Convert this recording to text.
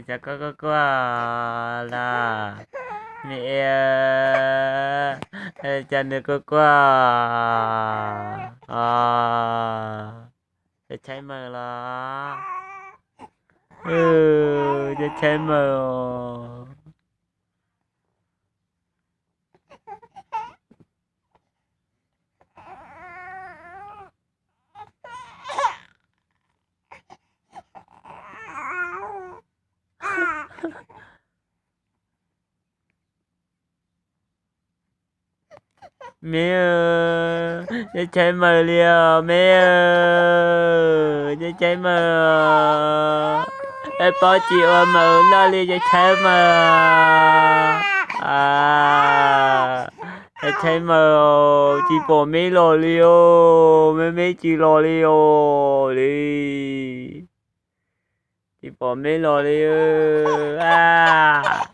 Cas koj kuaj kuaj los? Me, cas nws kuaj kuaj? Cov Tshaib Maws los? Cov Tshaib Maws os. Me, cov Tshaib Maws li os me, cov Tshaib Maws. Es pob tsis ua maws noj li cov Tshaib Maws. Cov Tshaib Maws, tsis pom me los li os, me me tsis los li os li. Tsis pom me los li a.